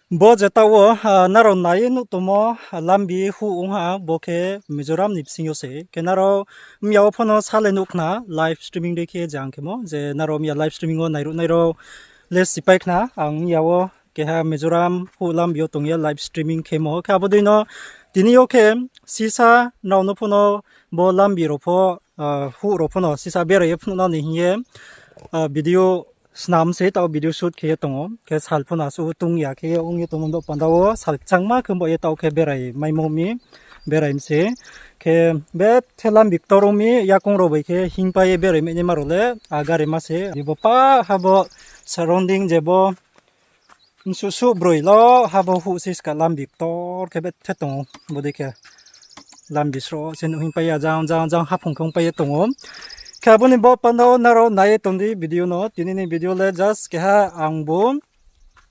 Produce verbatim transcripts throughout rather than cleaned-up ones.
Bo je taoh wo, ah, nrao nai ye nuh tongmo, ah, lambi huh ong ha, bo khe Mizoram ni bsing yo se. Khe nrao mya wo pho no sa le nuh khna, live streaming dei khe je ang khemo, je nrao mya live streaming wo nairuhnai rao le sipai khna, ang mya wo keha Mizoram huh lambi yo tong ye live streaming khemo. Khe abo dei no tini yo khe sisa nrao no pho no bo lambi rao pho, ah, huh rao pho no sisa berai ye phnuh na ni hing ye, ah, video snam se, taoh video shoot khe ye tong ou. Khe sal pho no asuh tung ya khe ye ong ye tongmo ni baoh panda wo sal kchangma khe baoh ye taoh khe berai maimo mi, berai mi se. Khe bethe lambi ktor ong mi, yakoung rao bai khe hingpai ye berai mai naima rao le, a gari ma se. Bo pa ha bo surrounding je bo msuh suh broi lo ha bo huh se ska lambi ktor khe bethe tong ou. Bo dei khe lambi sro se nuh hingpai ya, jang jang jang haphung khe ongpai ye tong ou. Khe abo ni baoh panda wo nrao nai ye tong di video no. Tini ni video le just keha ang bo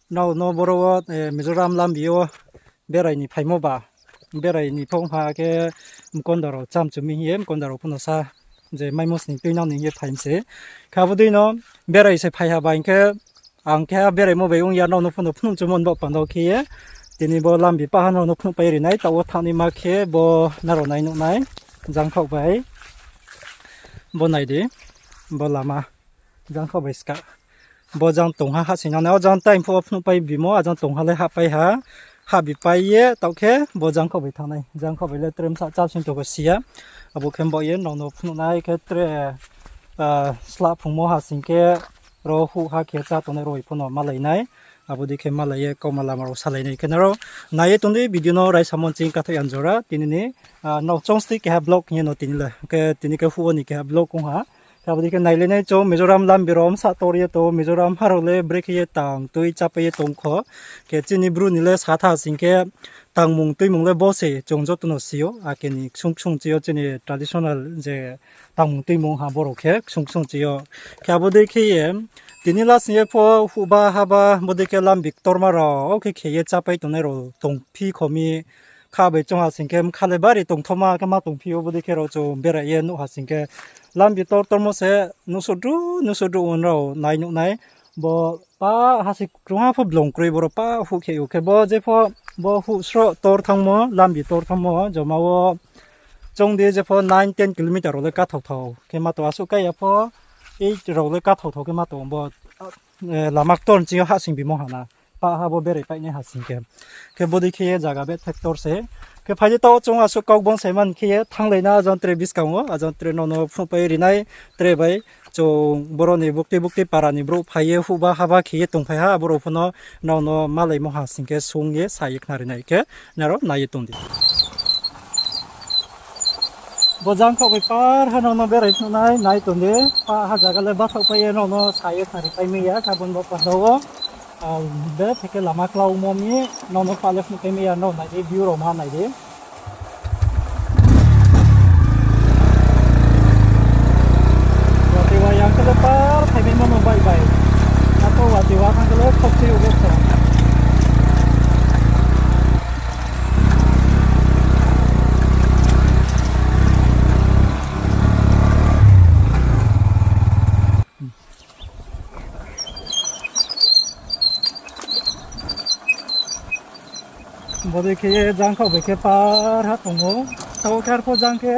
nrao no boro wo, eh, Mizoram lambi yo berai ni phaimo ba, berai ni phong ha khe mkonda rao chamchu mi hing ye, mkonda rao pho no sa je maimo sning tuinang ni hing ye phai mi se. Khe abo dei no berai se phai ha ba hing khe, ang khe beraimo bai ong ya, nrao no pho no phnuh chumo ni baoh panda wo khe ye. Tini bo lambi paha nrao no phnuhpai ri nai, taoh wo thanngnaima khe bo nrao nai nuh nai, jangkhaoh bai. Bo nai di, bo lama, jangkhaoh bai ska. Bo jang tongha hahsoing nang nai, o jang time phuh wo phnuhpai bimo, a jang tongha le hahpai ha, hahbipai ye, taoh khe bo jangkhaoh bai thanng nai, jangkhaoh bai le tre bsa chá sing tong kho si ya. Abo khe baoh ye nrao no phnuh nai khe tre, ah, slah phungmo ha sing khe ro huh ha khe chá tongnai rao pho no malai nai. Abo dei khe malai ye kauma lama rao salai nai khe nrao nai ye tong di video no raisa mo ching kathaoh yan jora tini ni, ah, nrao choung sti keha vlog hing ye no tini le. Khe tini khe huh wo ni keha vlog ong ha. Khe abo dei khe nailai nai chung Mizoram lambi rao bsa tor ye tong, Mizoram ha rao le brekhe ye tang tui chápai ye tong kho. Khe chini Bru ni le sa tha sing khe tangmung tuimung le bo se chung joto no si ou, ake ni ksung ksung chi yo chini traditional je tangmung tuimung ha bo rao khe ksung ksung chi yo. Khe abo dei khe ye tini last ni ye pho huhba haba bo dei khe lambi ktorma rao khe khe ye chápai tongnai rao tongphi kho mi. Kha bai chung ha sing khe bkha le bari tongthoma khe ma tongphi ou, bo dei khe rao chung berai ye nuh ha sing khe lambi tor tormo se nuhsodru nuhsodru ong rao nai nuh nai. Bo pa ha se krungha pho blong kroi boro pa huh khe ou khe bo jepho bo huh sroh tor thanngmo, lambi tor thanngmo joma wo chung di jepho nine ten kilometer rao le kathaothao khe ma tong, asuh kai ya pho eight rao le kathaothao khe ma tong bo, eh, lama ktor ni ching yo hahsoing bimo ha na. Pa ha bo berai painai ha sing khe. Khe bo dei khe ye zaga bethe ktor se. Khe phai di taoh chung asuh kau bonsai man khe ye thannglai na, a jang tre buskang wo, a jang tre nrao no phnuhpai ri nai, tre bai. Chung boro ni bukti bukti para ni brouh phai ye huhba haba khe ye tongphai ha, abo rao pho no nrao no malaimo ha sing khe sung ye sa ye khnari nai khe nrao nai ye tong di. Bo jangkhaoh bai par ha nrao no berai phnuh nai, nai tong di. Pa ha zaga le bathaoh pai ye nrao no sa ye khnari pai mai ya, khe abo ni bo panda wo. Ah, bethe khe lama klaumo mi, nrao no pa le phnuh pai mai ya, nrao nai di, view rao ma nai di. Watoi wa yang khe le par phai maimo no bai bai. Abo watoi wa thanng khe le khokchui ou bo khe. Bo dei khe ye jangkhaoh bai khe par ha tong ou. Taoh khe arpho jang khe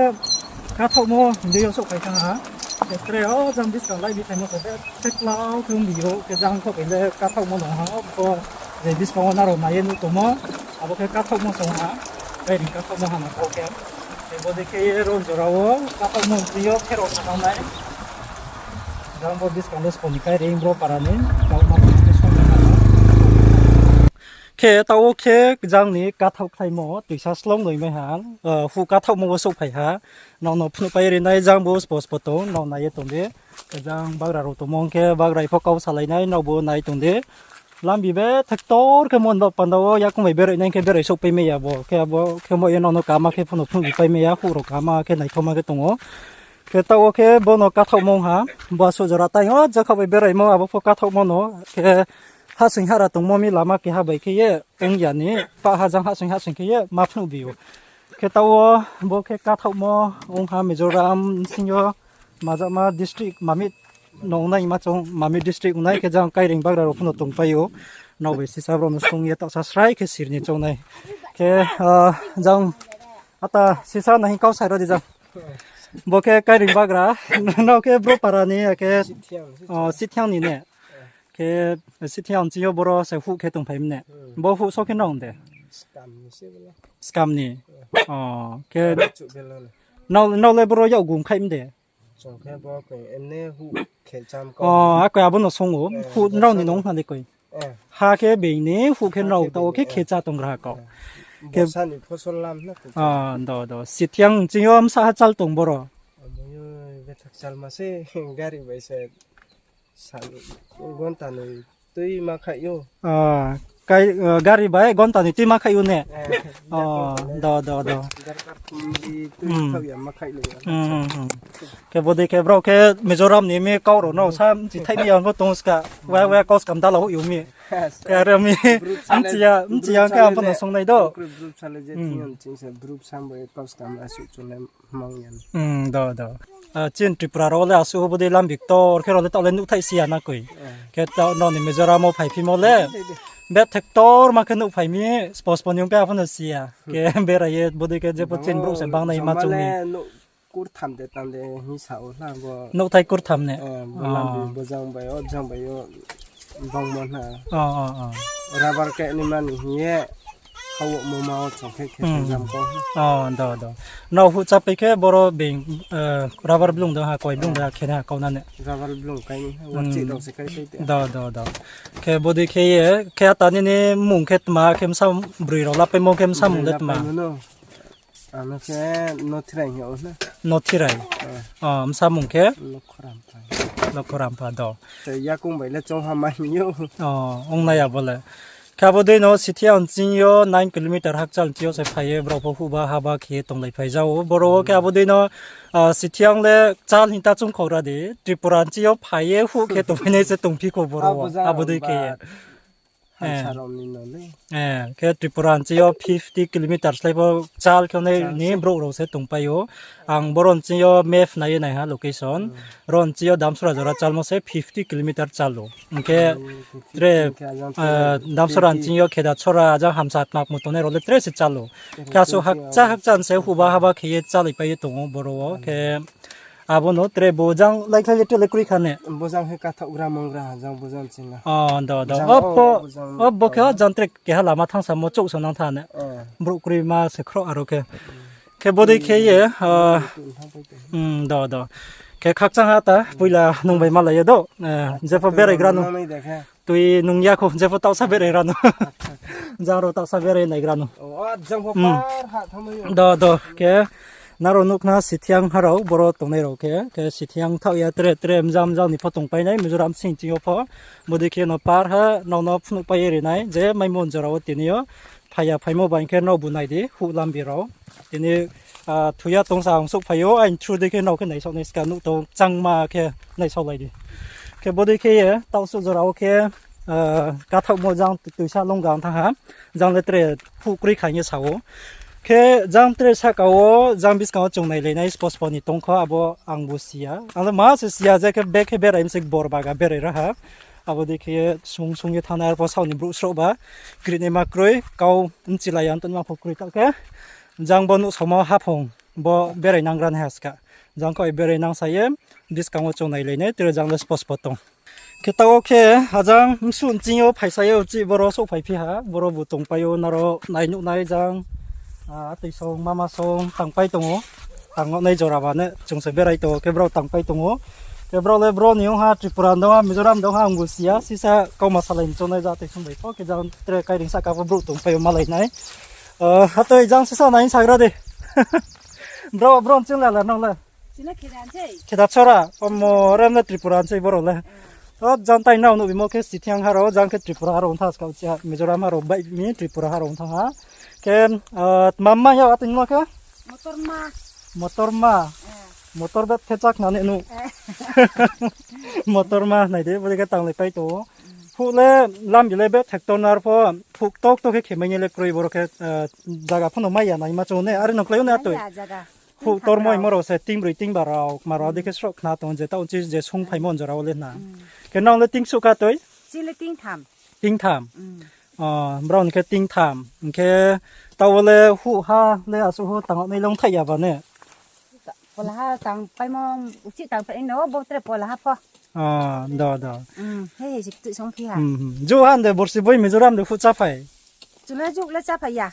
kathaohmo dei yo souhphai thanng ha. Khe tre o jang buskang lai bi phaimo se be, khe klau khe ongbi ou, khe jangkhaoh bai le kathaohmo nung ha, bo je buskang wo nrao nai ye nuh tongmo, abo khe kathaohmo song ha, kairing kathaohmo ha na kau khe. Khe bo dei khe ye ron jora wo kathaohmo ni yo khe rao sa nang nai. Jang bo buskang le spo ni kairing bro para ni, taoh ma khe song nai ha. Khe taoh wo khe jang ni kathaoh khlaimo toisa slong noi mai ha, ah, huh kathaohmo wo souhphai ha. Nrao no phnuh pai ri nai jang bo spo spo tong, nrao nai ye tong di. Khe jang bagra rao tongmo ong khe bagra pho kau salai nai, nrao bo nai tong di. Lambi bethe ktor khe mo ni bo panda wo yakoung bai berai nai khe berai souhpai mai ya bo. Khe abo khe mo ye nrao no kama khe pho no phnuh pai mai ya, huh rao kama khe naithaoma khe tong ou. Khe taoh wo khe bo no kathaohmo ong ha, bo asuh jora tai o jangkhaoh bai beraimo abo pho kathaohmo no. Khe hahsoing hahra tongmo mi lama keha bai khe ye ong ya ni, pah ha jang hahsoing hahsoing khe ye ma phnuh bi ou. Khe taoh wo bo khe kathaohmo ong ha Mizoram bsing yo, majama district Mamit no ong nai ma chung, Mamit district ong nai khe jang kairing bagra rao pho no tongpai ou. Nrao bai sisa brao no sung ye taohsa srai khe sir ni choung nai. Khe, jang, ata sisa nai hing kau sai ra di jang. Bo khe Kairing bagra, nrao khe bro para ni, akhe, Sithiang ni ne. Khe, Sithiang ching yo boro se huh khe tongphai mi ne. Bo huh so khe nrao de. Skam ni. Khe, nrao le boro yak gung khaih mi de. Akoi abo no sung ou, huh nrao ni nung hna de koi. Ha khe being ni, huh khe nrao taoh wo khe khe chá tong gra ha kau. Do, do. Sithiang ching yo bsa ha chal tong boro? Gari bai gonta ni tuima khaih ou ne. Do, do, do. Khe bodei khe brao khe Mizoram ni mi kau rao no sa mchi thaih mi ya pho tong ska. Wa, wa kau skam dala houh yo mi. Khe are mi, mchi ya, mchi ya khe ang pho no sung nai do. Do, do. Chin Tripura rao le asuh bodei lambi ktor khe rao le taoh le nuhthaih si ya na koi. Khe taoh nrao ni Mizoram wo phaiphimo le. Bethe ktorma khe nuhphai mi, spo spo ni ong khe apho no si ya. Khe berai ye bodei khe jepho chini brouh se bangnai ma choung ni. Nuhthai kurtham ne. Bojang bai o, jang bai o bangmo hna. Rubber keh ni mani hing ye, hao mo ma o chung khe khe jam kau. Do, do. Nrao huh chápai khe boro being, rubber blung de ha, koi blung de ha, khe na kau na ne. Do, do, do. Khe bodei khe ye, khe ata nini mmung khe tma, khe bsa broi rao lapaimo khe bsa mmung le tma. Ano khe Nothirai hing ou na. Nothirai. Bsa mmung khe? Lokhorampha do. Yakoung bai le choungha mai hing ou. Ong nai abo le. Khe abo dei no Sithiang ching yo nine kilometer hakchal ching yo se phai ye brao pho huhba haba khe ye tonglaiphai ja ou. Boro wo khe abo dei no, Sithiang le chal hing ta choungkhau ra di. Tripura ching yo phai ye huh khe tongphainai se tongphi kho boro wo. Abo dei khe ye. Khe Tripura ching yo fifty kilometer slái pho chal khe nai ni brouh rao se tongpai ou. Ang boro ching yo map nai ye nai ha location. Ro ching yo Damsora jora chalmo se fifty kilometer chal ou. Hing khe tre, Damsora ching yo Khedachora ajang Hamsa tma kmo tongnai rao le tre se chal ou. Khe asuh hakcha hakcha se huhba haba khe ye chálaipai ye tong ou boro wo. Khe abo no tre bo jang laikhlai le tre le kroi kha ne. Do, do. Abo khe jang tre keha lama thanngsamo chouh sa nang tha ne. Brouh kroima se khroh aro khe. Khe bodei khe ye, do, do. Khe khakchang ha ta, poila nung bai malai ye do. Jepho beraigra no. Tui nung ya kho, jepho taohsa berai ra no. Jang rao taohsa berai naigra no. Do, do, khe nrao nuh khna Sithiang ha rao, boro tongnai rao khe, khe Sithiang thaoh ya tre, tre mjang mjang ni pho tongpai nai, Mizoram sing ching yo pho. Bodei khe no par ha, nrao no phnuhpai ye ri nai, je maimo jora wo tini yo. Phai ya phaimo bai khe nrao bu nai di, huh lambi rao. Tini, thu ya tong sa ang souhphai ou, aini through dei khe nrao khe naisao nai ska nuh tong changma khe naisaolai di. Khe bodei khe ye, taoh suh jora wo khe, kathaohmo jang tuisa longgang thanng ha, jang le tre huh kroi kha hing ye sa ou. Khe jang tre sahka wo, jang buskang wo chung nailai nai spo spo ni tong kho, abo ang bu si ya. Ang le ma se si ya, je khe bag khe berai mi se bor baga berai ra ha. Abo dei khe ye sung sung ye thanngnai arpho saoh ni brouh srouhba. Krinaima kroi, kau bchilai ya, tongnaima pho kroi taoh khe. Jang bo nuhsaomo haphung, bo berai nanggra nai ha ska. Jang khe berai nang sa ye, buskang wo chung nailai nai, tre jang le spo spo tong. Khe taoh wo khe, ajang bsuh nching yo phaisa ye uchih boro souhphaiphi ha, boro bu tongpai ou nrao nai nuh nai jang. Atoi song, mama song, tangpai tong ou. Tang nai jora ba ne, chung se berai tong ou, khe brao tangpai tong ou. Khe brao le bro ni ong ha, Tripura dong ha, Mizoram dong ha, ang bu si ya, sisa kauma salai mchong nai ja atoi song bai pho, khe jang tre kairing sahka pho brouh tongpai ou malai nai. Atoi jang sisa nai sagra di. Bro, bro, nching le la nang le. Khedachora, omo, rem le Tripura nching boro le. O, jang tai nrao nuh bimo khe Sithiang ha rao, jang khe Tripura ha rao ong tha ska, Mizoram ha rao bai mi Tripura ha rao ong tha ha. Khe, tma ma ya atoi no khe? Motorma. Motor bet khe chak nani nuh. Motorma nai de, bodei khe tanglaipai tong ou. Huh le, lambi le bet hektor nar pho, huh ktor ktor khe khemai ni le kroi boro khe, zaga pho no mai ya naima chung ne, are no klái ou ne atoi. Huh tormo imo rao se tingbroi tingba rao, kma rao dei khe sroh khna tong je taoh chi je sungphaimo jora wo le hna. Khe nang le tingsuh kha toi? Chini le tingtham. Tingtham. Brao ni khe tingtham. Hing khe taoh wo le huh ha le asuh ho tang nai long thaih ya ba ne? Pola ha tang paimo, uchih tang phai no, bo tre pola ha pho. Do, do. He, he, si ktuh song phi ha. Ju han de borsi boi Mizoram de huh cháphai? Chung le juh le cháphai ya.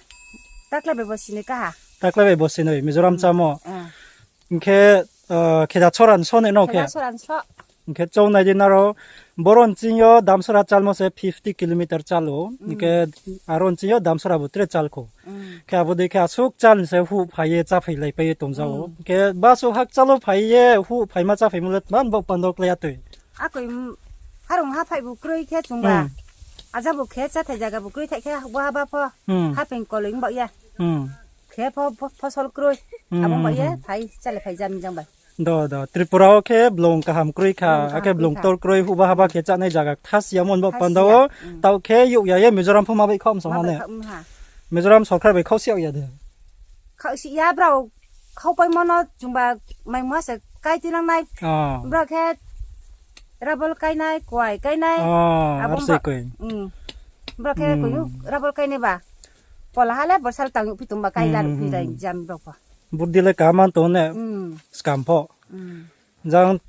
Takla bai borsi ni kaha. Takla bai borsi noi Mizoram chámo. Hing khe, Khedachora ni so ne no khe? Khedachora ni so. Hing khe chong nai di nrao, boro nching yo Damsora chalmo se fifty kilometer chal ou. Hing khe aro nching yo Damsora bo tre chal kho. Khe abo dei khe asuh chal ni se huh phai ye cháphai laipai ye tongza ou. Hing khe basuh hakchal wo phai ye huh phaima cháphaimo le tma ni baoh panda klái ya toi. Akoi, harong ha phai bu kroi khe chungba. Aja bu khe cháthai zaga bu kroi thai khe bo haba pho. Hapeng koloi baoh ye. Khe pho, pho, phosol kroi. Abo baoh ye phai, chale phai jam jang bai. Do, do. Tripura wo khe blung kaham kroi kha, akhe blung ktor kroi, huhba haba khe chánai zaga kthasi ya mo ni baoh panda wo. Taoh khe youh ya ye Mizoram pho ma bai khaoh msong ha ne? Mizoram sorkar bai khaohsi yag ya de? Khaohsi ya brao, khaohpaimo no chungba maimua se kai tuinang nai. Brao khe rabol kainai, kuai kainai. Abo se koi. Brao khe koi rabol kainai ba. Pola ha le borsal tang phi tongba kai la ruh phi rai jam brao pho. Burdi le kaham tong ne. Skam pho. Jang,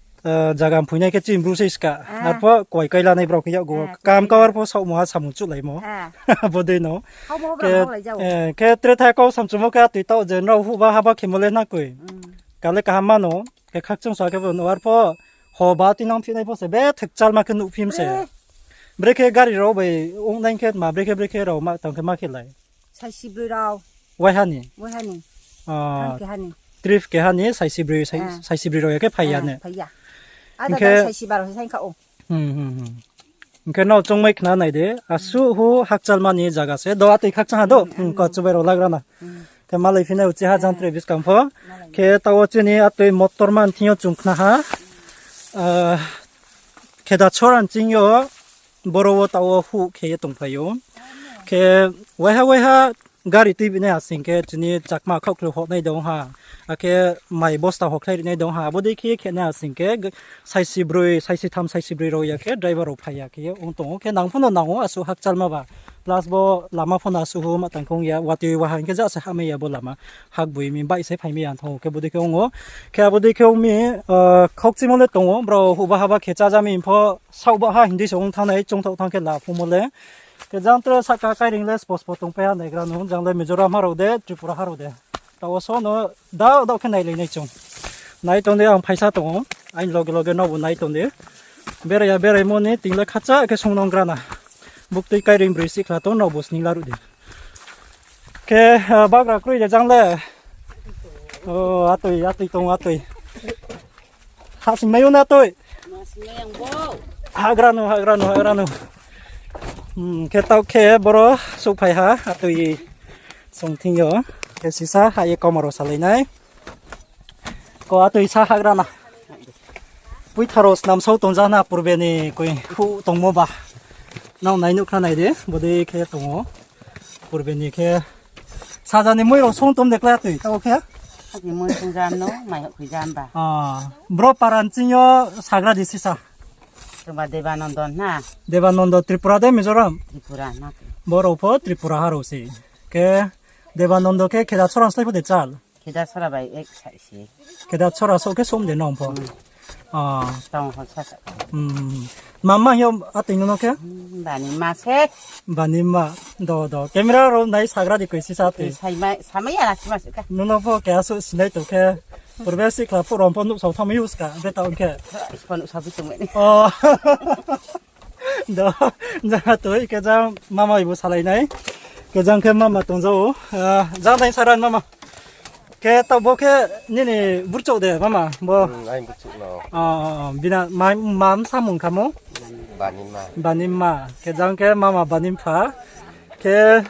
zaga mphoi nai khe chini bru sei ska. Arpho kuai kai lanai brao khe yakgu. Kam kaoh arpho saohmo ha samung chuhlaimo. Bodei no. Khe tre tha kau samchumo khe atoi taoh je nrao huhba haba khemo le na koi. Kale kaham mano. Khe khakchang sa khe bo no arpho hoba tuinang phi nai pho se bethek chalma khe nuh phi mi se. Brekhe gari rao bai ong nai khe ma brekhe brekhe rao ma tang khe ma khe lai. Saisi broi rao. Waiha ni? Waiha ni. Trip keha ni saisi broi, saisi broi rao ya khe phai ya ne? Phai ya. Ada saisi ba rao se saing kha ou. Hing khe nrao choungmai khna nai de, asuh huh hakchalma ni zaga se. Do atoi khakchang ha do, ko chubai rao lagra na. Khe malai phi nai uchih ha jang tre buskang pho. Khe taoh wo chini atoi motor man thing yo chung khna ha. Khedachora nching yo boro wo taoh wo huh khe ye tongphai ou. Khe waiha waiha gari tuibi nai asing khe chini chakma khaohkhlai hoh nai de ong ha. Akhe mai bosta hokhlai ri nai de ong ha. Abo dei khe ye khe nai asing khe saisi broi, saisi tham, saisi broi rao ya khe driver rao phai ya khe ye ong tong ou. Khe nang pho no nang ou asuh hakchalma ba. Plus bo lama pho no asuh huh ma tang khe ong ya. Watoi waha hing khe ja se hahmai ya bo lama. Hakboi mi bike se phaimai ya thanng ou khe bodei khe ong ou. Khe abo dei khe ong mi, khaukchimo le tong ou. Brao huhba haba khe chája mi pho saohba ha hing di se ong thanng nai choungthaoh thanng khe la phungmo le. Khe jang tre sahka kaireing le spo spo tongpai ha naigra nu, jang le Mizoram ha rao de, Tripura ha rao de. Taoh wo so no daoh daoh khe nailai nai chung. Nai tong di, ang phaisa tong ou. Aini loge loge nobu nai tong di. Berai ya beraimo ni ting le khacha khe sung nong gra na. Buktui kaireing broi sihkhla tong, nobu sning laruh di. Khe, bagra kroi de jang le. Atoi, atoi tong, atoi. Hahsingmai ou na toi? Hagra nu, hagra nu, hagra nu. Khe taoh khe boro souhphai ha, atoi song thing yo. Khe sisa hah ye kauma rao salai nai. Ko atoi sa hagra na. Poitha rao snam sao tongja na purbe ni koi huh tongmo ba. Nrao nai nuh khna nai di, bodei khe tong ou. Purbe ni khe saja ni moi rao song tom de klái atoi, taoh khe? Ni moi song jam no, mai hoh khui jam ba. Bro para nching yo sagra di sisa. Tongba Debanondo na. Debanondo Tripura de Mizoram? Tripura na. Boro pho Tripura ha rao se. Khe Debanondo khe Khedachora slái pho de chal? Khedachora bai ek sai se. Khedachora souh khe som de nong pho? Tong ho sa sa. Mama hing yo atoi no no khe? Banima se. Banima, do do. Camera rao nai sagra di koi sisa atoi. Samai ya na sima se khe. Nono pho keha suh sinai tong khe. Purbe sihkhla phuh rao pho nuhsao thanngmai ou ska, beta ong khe. Nuhsao phi tongmai ni. Do, jang atoi khe jang mama ibu salai nai. Khe jang khe mama tongja ou. Jang dai saran mama. Khe taoh bo khe nini burchouh de mama bo? Bina ma, ma bsa mung khamo? Banima. Khe jang khe mama Banimpha. Khe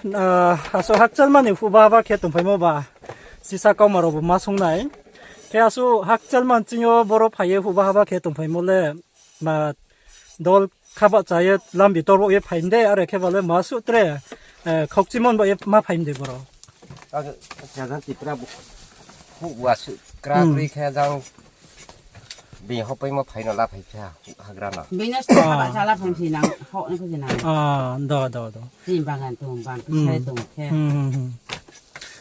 asuh hakchalma ni huhba haba khe tongphaimo ba sisa kauma rao bu ma sung nai. Khe asuh hakchalma nching yo boro phai ye huhba haba khe tongphaimo le ma dol khabahcha ye lambi tor baoh ye phai mi de, are khe ba le ma suh tre khaukchimo ni baoh ye ma phai mi de boro? Jang Tripura bu huh wa suh kra kroi khe jang Bini hopaimo phai no la phai kha, hagra no. Bini sto haba sala phung si nang, hok ni khe si nang. Ah, do, do, do. Chini bagan tong, bang kisai tong khe. Hmm, hmm, hmm.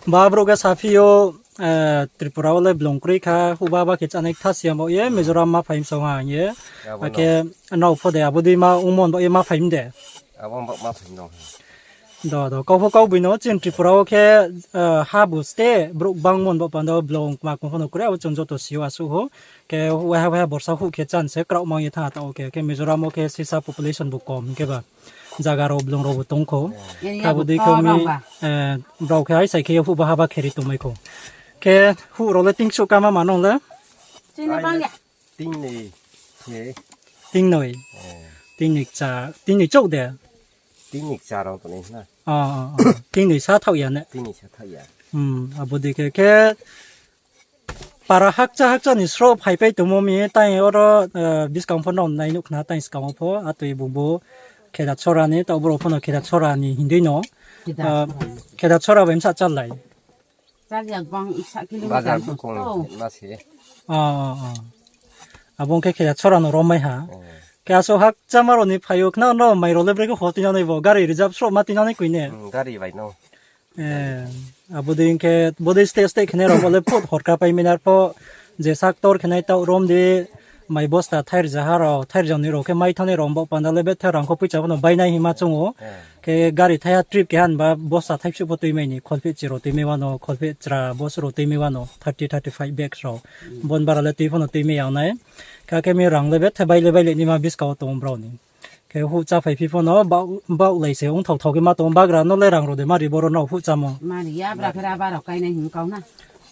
Ba brouh khe saphi yo, eh, Tripura wo le blung kroi kha, huba ba khe chánai kthasi yamo ye, Mizoram ma phai msong ha ye. Abo no. Akhe nrao pho de abo dei ma ongmo bo ye ma phai mde. Abo bo ma phai no. Do, do, kau pho kau boi no, chini Tripura wo khe, eh, ha bu ste, brouh bangmo bo panda wo blung kma kma pho no kroi, abo chung joto si yo asuh ho. Khe waiha waiha borsa huh khe chance kraoh mang ye thanng ha taoh wo khe, khe Mizoram wo khe sisa population bu kom hing khe ba. Zaga rao blung rao bu tong kho. Area khe abo dei khe mi, eh, brao khe aisai khe huh ba ha ba kheri tongmai kho. Khe huh rao le tingsuh kama ma nung le? Chini bang ya. Tingnoi khe. Tingnoi. Eh. Tingnoi kcha, tingnoi chouh de. Tingnoi kcha rao tongnai na. Ah, ah, ah. Tingnoi sa thaoh ya ne? Tingnoi sa thaoh ya. Hmm, abo dei khe, khe para hakcha hakcha ni sroh phaipai tongmo mi, tai oro, eh, buskang pho no nai nuh khna, tai skang wo pho, atoi bung bo Khedatsora ni, taoh brouh pho no Khedatsora ni hindui no. Khedatsora ni. Khedatsora bai msa challai. Chal ya bang sa kilometer. Bazar bukong ma se. Ah, ah, ah. Abo ong khe Khedatsora no rom mai ha. Oh. Khe aso hakcha ma rao ni phai yo khna no mai rao le bre khe ho tinang nai bo, gari reserve sroh ma tinang nai koi ne? Hmm, gari bai no. Eh, abo dei khe, bo dei state state khenai rao bo le phut horka pai minar pho, je saktor khenai taoh rom di, mai bosta thairja ha rao, thairja ni rao khe mai thanngnai rao bo panda le bethe rang kho poicha pho no bainai hima chung ou. Eh. Khe gari thaiha trip keha ni ba bosta thaipsuh pho tuimai ni, kholpheh chi rao tuimai wano, kholpheh chra bosta rao tuimai wano, thirty, thirty-five bags rao. Hmm. Bon bara le tui pho no tuimai yang nai. Khe akhe mi rang le bethe baile baile nima buskang wo tong brao ni. Khe huh chá phai phi pho no, baoh, baoh lai se ong thao thao khe ma tong, bagra no le rang rao de ma ri boro nrao huh chámo. Ma ri ya, bra khe rubber rao kainai hing kau na.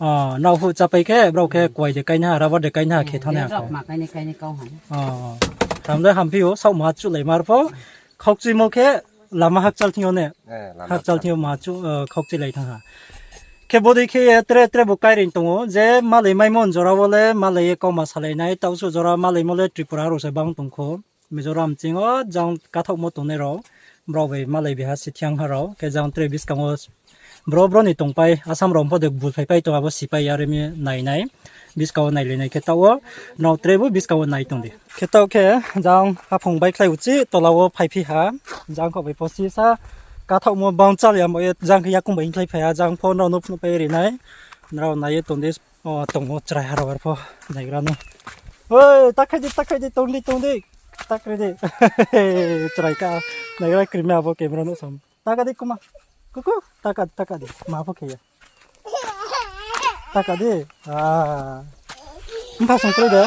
Ah, nrao huh chá pai khe, brao khe kuai de kainai ha, rubber de kainai ha, khe thanai ha. Rubber ma kainai kainai kau ha. Ah, tam de hamphi ou, saoh ma chuhlai mar pho, khaukchimo khe, lama hakchal thing yo ne. Eh, lama hakchal thing yo ma chu, eh, khaukchilai thanng ha. Khe bo dei khe tre tre bo kaireing tong ou, je malai maimo jora wo le, malai ye kauma salai nai, taoh suh jora malaimo le Tripura rao se bang tong kho. Mizoram ching yo jang kathaohmo tongnai rao, brao bai malai biha si thiang ha rao, khe jang tre buskang wo bro bro ni tongpai, Assam rao pho de bul phaipai tong, abo sipai ya re mi nai nai, buskang wo nailai nai khe taoh wo, nrao tre bo buskang wo nai tong di. Khe taoh khe jang haphung baikhlai uchih tola wo phaiphi ha, jang kho bai pho sisa kathaohmo bang chal yamo ye, jang khe yakung bai hingkhlai phai ha, jang pho nrao no phnuh pai ri nai, nrao nai ye tong di. O, tong ou chrai ha rao ar pho, naigra no. Oi, ta khai di, ta khai di, tong di, tong di. Ta kri di. Chrai ka, naigra kri mi abo camera no sam. Ta ka di kuma. Kuku, ta ka, ta ka di. Ma pho khe ya. Ta ka di. Ah. Mpha song kroi de.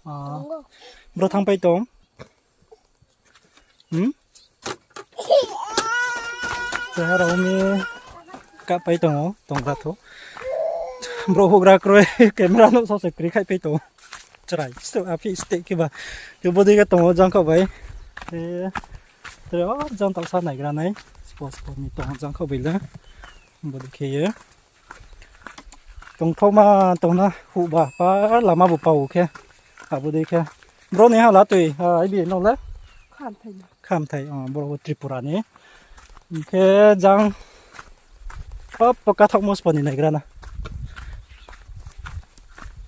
Ah. Bro thanngpai tong. Hmm? Chrai ha rao mi kahpai tong ou, tong ra tho. Bro houhgra kroi, camera no sose kri khaihpai tong ou. Chrai, sto aphi ste khe ba. Khe bo dei khe tong ou jangkhaoh bai. E, tre o jang taoh sa naigra nai. Spo spo ni tong ou jangkhaoh bai le. Bo dei khe ye. Tongthaoma tongna huh ba pa lama bu pao khe. Abo dei khe. Bro ni ha la tui, ah, ibi no le? Khamthai. Khamthai, ah, boro bo Tripura ni. Hing khe jang pa, pa kathaohmo spo ni naigra na.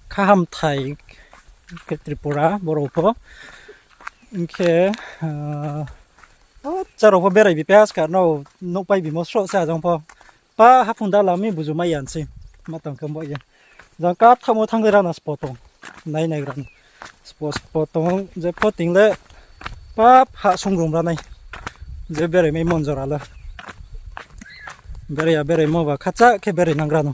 Khamthai khe Tripura, boro pho. Hing khe, ah, o, charo pho berai bi pe askar no, nouh pai bimo sroh se ajang pho. Pa haphung dala mi buju mai ya nsi. Ma tang khe bo ye. Jang kathaohmo thanng le rana spo tong. Nai nai rana. Spo, spo tong, je pho ting le pa ha sungrum ra nai. Je berai mai mon jora le. Berai ya berai mo ba khacha khe berai nang rano.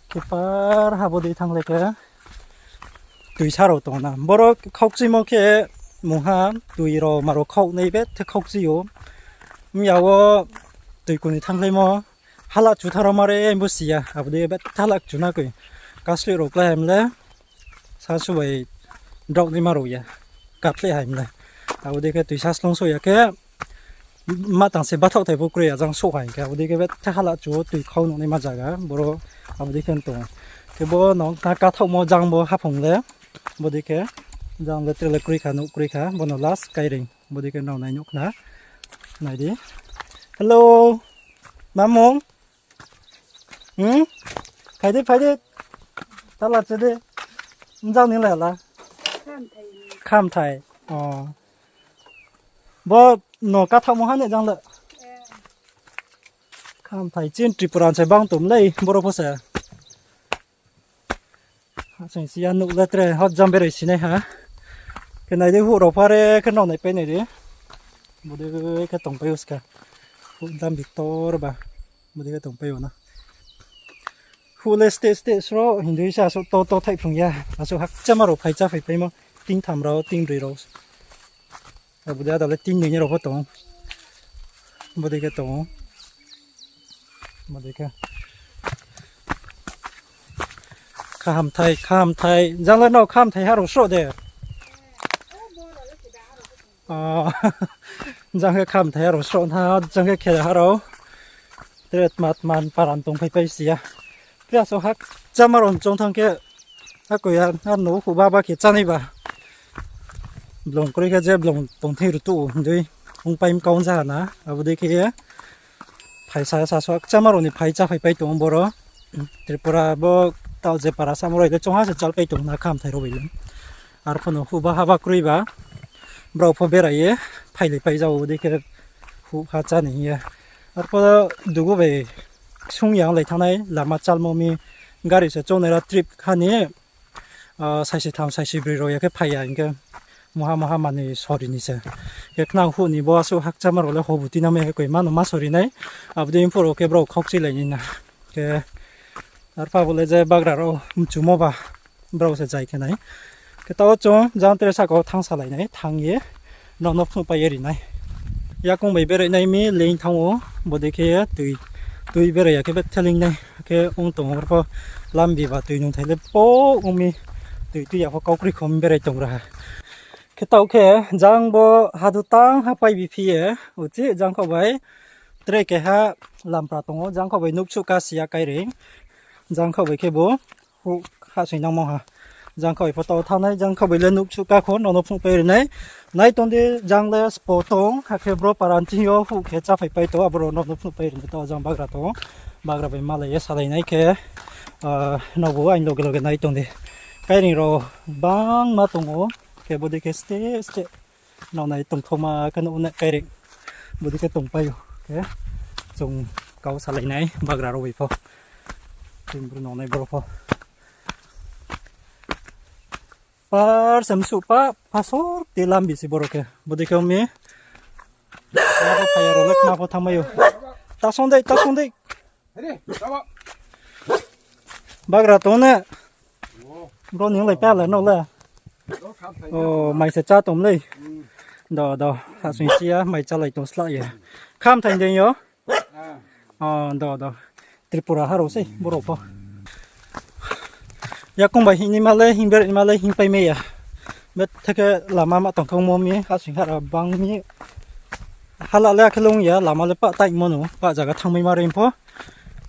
Khe par ha bo dei thanng le khe tuisa rao tong na. Boro khaukchimo khe mungha tui rao ma rao khaoh nai bethe khaukchi ou. Mya wo tui kuni thannglaimo hala chu tharo mare bo si ya. Abo dei bethe hala chu na koi. Kasle rao klái ham le. Sa subai drao ni ma rao ya. Katle ham le. Abo dei khe tuisa slung so ya khe. Ma tang se bathaoh thai pho kroi ya jang souh ha hing khe, abo dei khe bethe hala chu tui khau nuh naima zaga, boro abo dei khe tong. Khe bo no na kathaohmo jang bo haphung le, bo dei khe jang le tre le kroi kha, nuh kroi kha, bo no last kairing, bo dei khe nrao nai nuh khna. Nai di. Hello. Ma mung? Hmm? Phai di, phai di. Tala che di. Jang ni la la. Khamthai. O. Bo no kathaohmo ha ni jang le. Khamthai chin Tripura se bang tom lei, boro pho se. Sing si ya nuh le tre hot jang berai sinai ha. Khe nai di huh rao phare khe nrao naipai nai di. Bodei khe tongpai ou ska. Huh jang biktor ba. Bodei khe tongpai ou na. Huh le state state sro hindui sa asuh to to thaih phrung ya. Asuh hakchama rao phai chá phaipaimo. Tingtham rao, tingbroi rao. Abo dei ada le tingnoi ni rao pho tong. Bodei khe tong. Bodei khe. Khamthai, khamthai. Jang le nrao khamthai ha rao sroh de. Jang khe khamthai ha rao sroh na, jang khe khe ha rao. Tre tma tma paran tongphaipai si ya. Tre asuh hakchama rao choung thanng khe, akoi ya, ar no khuh ba ba khe chánai ba. Blong kroi khe je blong tongthing rutuh ou hindui ongpai mkau ja na, abo dei khe ye. Phaisa sa asuh hakchama rao ni phai chá phaipai tong ou boro. Tripura bo tao je para samo rao le choungha se chalpai tong na khamthai rao bai le. Ar pho no khuh ba ha ba kroi ba. Brao pho berai ye, phailaipai ja ou dei khe huh ha chá ni hing ye. Arphuh dugu bai sung ya onglai thanngnai lama chalmo mi gari se choungnai ra trip kha ni, saisi tham saisi broi rao ya khe phai ya hing khe muha muha manoi sori ni se. Khe khnang huh ni bo asuh hakchama rao le hobu tuinang mi ya khe koima no ma sori nai. Abo dei phuh rao khe brao khaukchuilai nai na. Khe arphuh bo le je bagra rao mchumo ba brao se zai khe nai. Khe tao chung jang tre saka wo thanngsalai nai, thanng ye nrao no phnuhpai ye ri nai. Yakoung bai berai nai mi leing thanng ou, bodei khe ye tui, tui berai ya khe bethe leing nai, khe ong tong ou pho lambi ba tui nungthai le po ong mi, tui tui ya pho kaukroi khom berai tong ra ha. Khe taoh khe jang bo hadu tang ha paibi phi ye, uchih jangkhaoh bai tre keha lampra tong ou, jangkhaoh bai nouhsuh ka si ya kaireing, jangkhaoh bai khe bo huh hahsoing nangmo ha. Jangkhaoh bai pho tao thanngnai, jangkhaoh bai le nouhsuh ka kho, nrao no phnuhpai ri nai. Nai tong di, jang le spo tong, akhe bro paran ching yo huh khe cháphaipai tong, abo rao nrao no phnuhpai ri nai, tao jang bagra tong. Bagra bai malai ye salai nai khe, nrao bo aini loge loge nai tong di. Kaireing rao bangma tong ou, khe bodei khe steh steh. Nrao nai tongthaoma khe nuh nai kaireing. Bodei khe tongpai ou. Khe chung kau salai nai bagra rao bai pho. Chini bru nongnai boro pho. Par se msuh pa, phasor ti lambi se boro khe. Bodei khe ong mi. Abo phai ya rao le kma pho thanngmai ou. Tasong dei, tasong dei. Bagra tong ne. Bro ni onglai pa le nrao le. O, mai se chá tong lei. Do, do, hahsoing si ya, mai chálai tong sla ye. Khamthai dei yo. O, do, do. Tripura ha rao sei, boro pho. Yakoung bai hing naima le, hing berai naima le, hingpai mai ya. Bethe khe lama ma tongthangmo mi, hahsoing hara bang mi. Hala le akhe long ya, lama le pah taimo no, pah zaga thanngmai ma reing pho.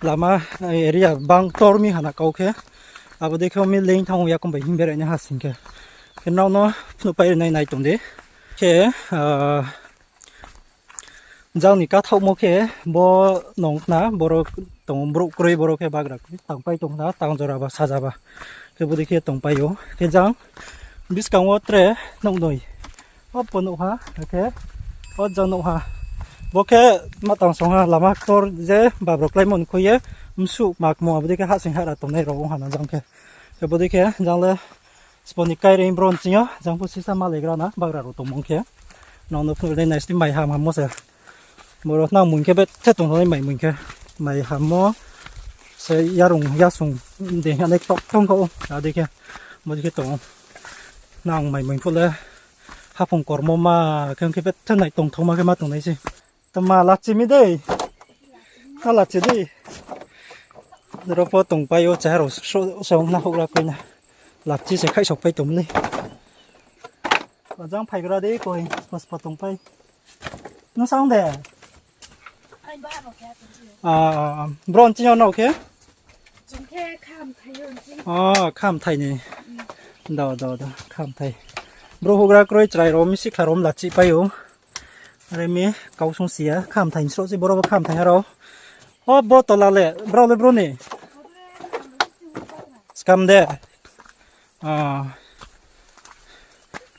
Lama area bang ktor mi hana kau khe. Abo dei khe mi leing thanng ou yakoung bai hing berai nai ha sing khe. Khe nrao no phnuhpai ri nai nai tong di. Khe, jang ni kathaohmo khe bo nong khna, boro tong brouh kroi, boro khe bagra kroi, tangpai tong khna, tang jora ba, saja ba. Khe bodei khe tongpai ou. Khe jang buskang wo tre nouh noi. O pho nouh ha, khe o jang nouh ha. Bo khe ma tang song ha, lama ktor je babro kláimo ni khui ye, msuh makmo, abo dei khe hahsoing hara tongnai rao ong ha na jang khe. Khe bodei khe jang le spo ni kaireing bro ni ching yo, jang pho sisa malaigra na, bagra rao tongmung khe. Nrao no phnuh nai nai sti mai ham hammo se. Boro nang mung khe bethe tongthangnai mai mung khe. Mai hammo se yarung yasung de hing nai tok tong kho, abo dei khe. Bodei khe tong. Nang mai mung phuh le haphung kormo ma khe ong khe bethe nai tongthaoma khe ma tongnai se. Tma lachi mi dei. Tma lachi dei. Ro pho tongpai ou, chá rao sro, sro na houhgra koi na. Lachi se khaihsokpai tong le. Jang phaigra dei koi, spo spo tongpai. Nung sa ong de? Bro ni ching yo nrao khe? Khamthai ni. Do, do, do, khamthai. Bro houhgra kroi chrai rao mi sikhla rao mla chihpai ou. Are mi kau sung si ya, khamthai ni sroh se boro bo khamthai ha rao. O bo tola le, brao le bro ni. Tam de. Ah.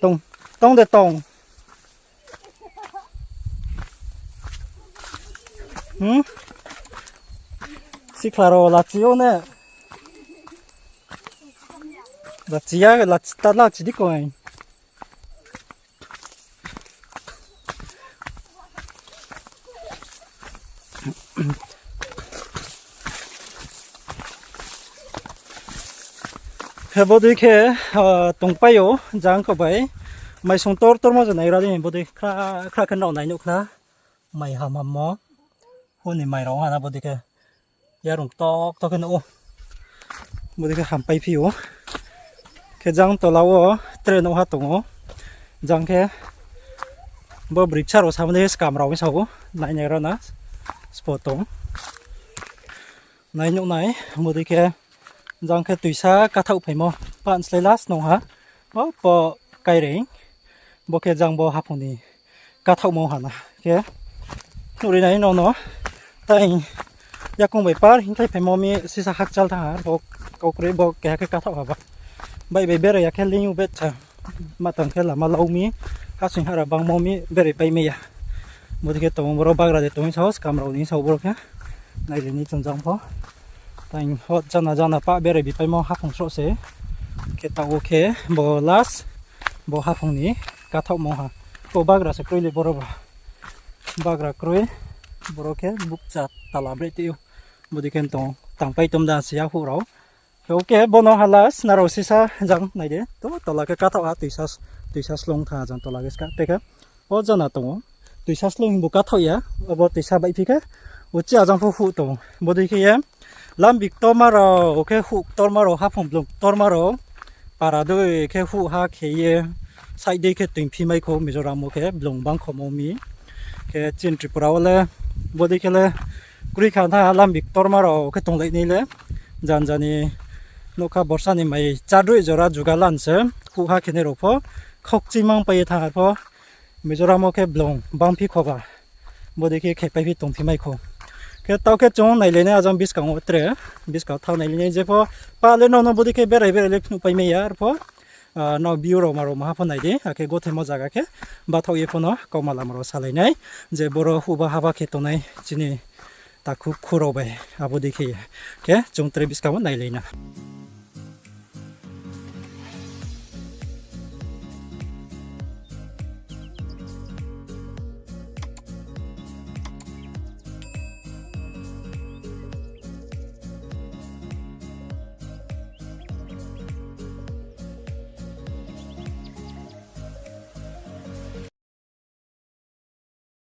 Tong, tong de tong. Hmm? Sikhla rao lachi yo ne. Lachi ya, lachi ta lachi di koi. Khe bodei khe, ah, tongpai ou, jang kho bai. Maisong tor tormo je naigra di, bodei khra, khra khe nrao nai nuh khna. Mai hamhammo. Huni mai rao ha na bodei khe. Yarung tok tok khe nuh ou. Bodei khe hampai phi ou. Khe jang tola wo tre nouhha tong ou. Jang khe bo briksa rao samo dei skam rao sa ou. Nai nai ra na. Spo tong. Nai nuh nai. Bodei khe jang khe tuisa kathaoh phaimo. Pan slái last nung ha. O po kaireng. Bo khe jang bo haphung ni kathaohmo ha na. Khe nuhri nai no no. Tai yakung bai par hingthai phaimo mi sisa hakchal thanng ha. Bo kau kroi bo keha khe kathaoh ha ba. Bai bai berai ya khe ling ou betsa. Ma tang khe lama lau mi, hasing hara bangmo mi berai pai mai ya. Bodei khe tong ou boro bagra de tong ou sao, skam rao ni sao boro khe. Nailai ni chung jang pho. Tai hot jana jana pah berai bipaimo haphung sroh se. Khe taoh wo khe bo last, bo haphung ni kathaohmo ha. Ko bagra se kroi le boro ba. Bagra kroi, boro khe bukcha tala bre tui ou. Bodei khe tong, tangpai tom da si ya houh rao. Khe okay, bo no ha last, nrao sisa jang nai di. To, tola khe kathaoh ha, tuisa, tuisa slung tha jang tola khe ska te khe. O jana tong ou. Tuisa slung himbu kathaoh ya, abo tuisa baihphi khe. Uchih ajang pho houh tong ou. Bodei khe ye, lambi ktorma rao, khe houh ktorma rao, haphung blung ktorma rao. Para dei khe houh ha khe ye, side dei khe tuiphi mai khou, Mizoram wo khe blung bangkhomo mi. Khe chini Tripura wo le, bodei khe le, kroi kha tha lambi ktorma rao khe tonglai nai le. Jan jani nougkha borsa ni mai chádroi jora juga lan se, houh ha khenai rao pho, khaukchimang pai ye thanng ar pho, Mizoram wo khe blung bangphi kho ba, bodei khe khepaiphi tongphi mai khou. Khe taoh khe chung nailai nai ajang buskang wo tre, buskang thanng nailai nai je pho, pa le no no bodei khe berai berai le phnuh pai mai ya ar pho, ah, no view rao ma rao maha pho nai di, akhe gothaimo zaga khe, bathaoh ye pho no kauma lama rao salai nai, je boro houhba haba khe tongnai chini takhu khu rao bai, abo dei khe ye. Khe chung tre buskang wo nailai na.